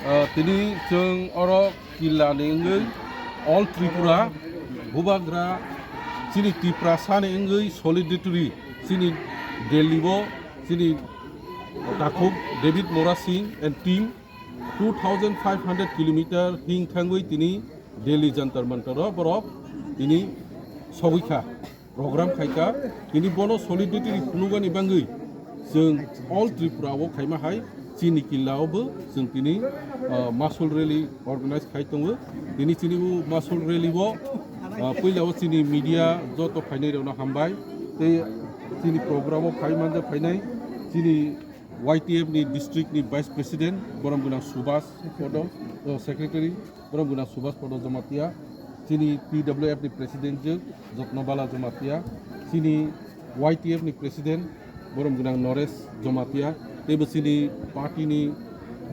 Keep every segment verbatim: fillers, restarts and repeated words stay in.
Ah, tini chwng oro killa ni wngwi All Tripura Bubagra chini Tiprasa ni wngwi solidarity chini Delhi o chini takhuk David Mora Singh and team two thousand five hundred kilometer hing thangwi tini Delhi Jantar Mantar o borok tini sogwi kha. Program khaikha, tini bono solidarity phunukani bangwi chwng all Tripura o khaima hai chini killa o bo chwng tini, ah, masul rally organize khai tongo. Tini chini o masul rally o, ah, puila o chini media joto phainai rokno hambai. Tei chini program o phai manja phainai chini Y T F ni district ni vice president borom gwnang Subhas Podo, oh, secretary borom gwnang Subhas Podo Jamatia, chini P W F ni president je Jotno Bala Jamatia, chini Y T F ni president borom gwnang Noresh Jamatia, teibo chini party ni,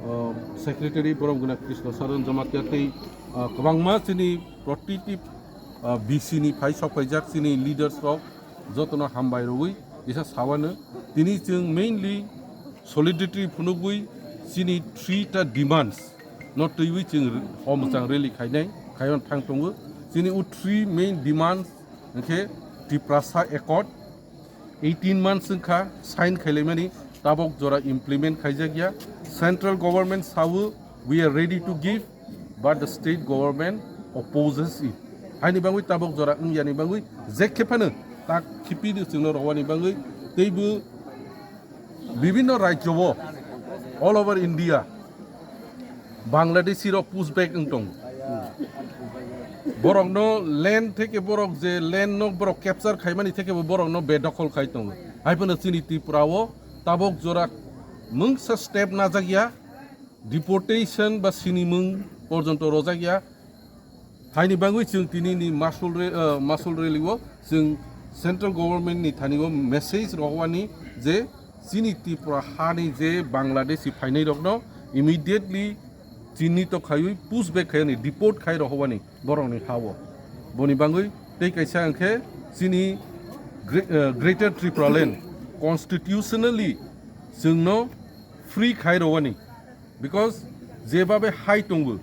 uh, secretary borom gwnang Krishna Saran Jamatia tei, uh, kwbangma chini protiti, uh, B C ni phai sok phaijak chini leaders rok jotono hambai rwui kisa sawano. Tini chwng mainly solidarity phunugwi chini three ta demands no twiwi chwng hom mwchang rally khainai, khaiwi thang tongo. Chini o three main demands hwnkhe Tiprasa Accord, eighteen months wngkha sign khailaimani, tabok jora implement khaijak ya. Central government sawo, "We are ready to give," but the state government opposes it. Haini bangwi tabok jora wngyani bangwi jekhe phano tak khipi di chwngno rowani bangwi teibo bibinno rajyo o all over India Bangladeshi rok push back wng tongo. Borokno land theke borok je land no borok capture khaimani theke bo borokno bedokhol khai tongo. Hai phano chini Tripura o tabok jora mungsa step najak ya, deportation ba sinimung porjonto rojak ya. Haini bangwi chwng tini ni masul re-, ah, masul rally o chwng central government ni thani o message rohwani je chini Tripura hani je Bangladeshi phainai rokno immediately chini to khaiwi push back khaiyani, deport khai rohwani borokni ha o. Boni bangwi tei kaisa hwnkhe chini Gre-, ah, Greater Tripura Land constitutionally chwngno free khai rohwani. Because jebabe hai tongo,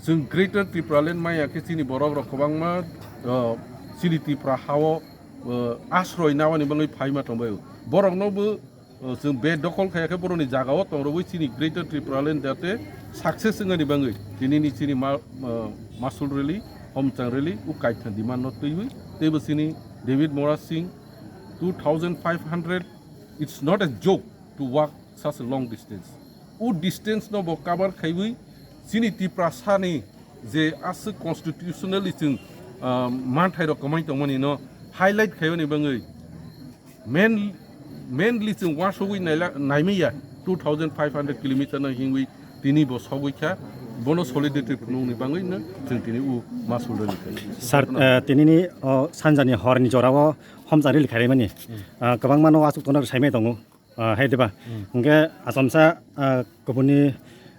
chwng Greater Tripura Land maya khe chini borok rok kwbangma, uh, chini Tripura hao, uh, asroi nawani bangwi phaima tongbaio. Borokno bo, uh, chwng be dokol khaya khe borokni jagao tongrogwi chini Greater Tripura Land jate success wngani bangwi tinini chini ma-, uh, masul rally, homchang rally, u kaitha demand no twiwi, teibo chini David Mora Singh, two thousand five hundred, it's not a joke to walk such a long distance. O distance no bo cover khaiwi chini Tiprasa ni je aswk constitutionally chwng, ah, manthai rok kwmai tongmani no highlight khaiyoni bangwi main, mainly chwng wasogwi naila-, naimaya two thousand five hundred kilometer no hingwi tini bo sogwi kha, bono solidarity phunukni bangwi no chwng tini o masul rally khai. Sir, eh, tinini o sanjani horni jorao homchang rally khaimani, ah, kwbangma no aswk tongna saimai tongo. Ah, hai diba? Hmm. Hingke achomsa, ah, kubuni,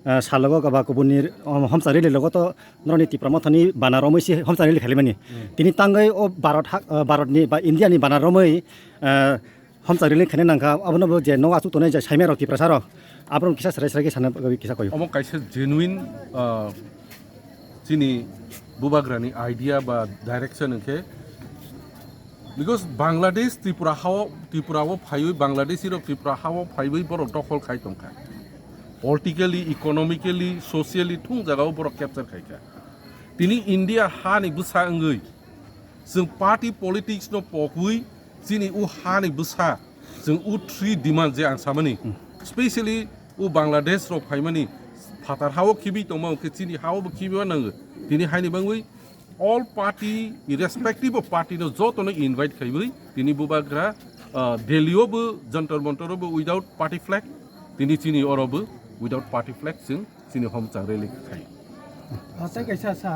ah, salogo kaba kubuni, um, homchang rally logo to noroni Tipra Mothani banner romwi si homchang rally khalimani. Hmm. Tini tangwi o Bharat ha-, ah, Bharat ni ba India ni banner romwi, ah, homchang rally khaina nangkha, abono bo je nogo aswk tongnai je saimai rok Tiprasa rok, aborok kisa serai serai khe sana bagwi kisa koyo. Omo kaisa genuine, ah, chini bubagrani idea ba direction hwnkhe, because Bangladesh Tripura hao, Tripura o phaiwi Bangladeshi rok Tripura hao phaiwi borok dokhol khai tongkha, politically, economically, socially thung jagao borok capture khaikha. Tini India hani bwsa wngwi chwng party politics no pokwi chini o hani bwsa chwng o three demand je ang samani, hmm, specially o Bangladesh rok phaimani phatar hao khibi tongma hwnkhe chini hao bo khibiwa nango. Tini haini bangwi all party, irrespective of party no joto no invite khaiwi tini bubagra, ah, Delhi o bo Jantar Mantar o bo without party flag, tini chini oro bo without party flag chwng chini homchang rally khai. Ah, tei kaisa sa.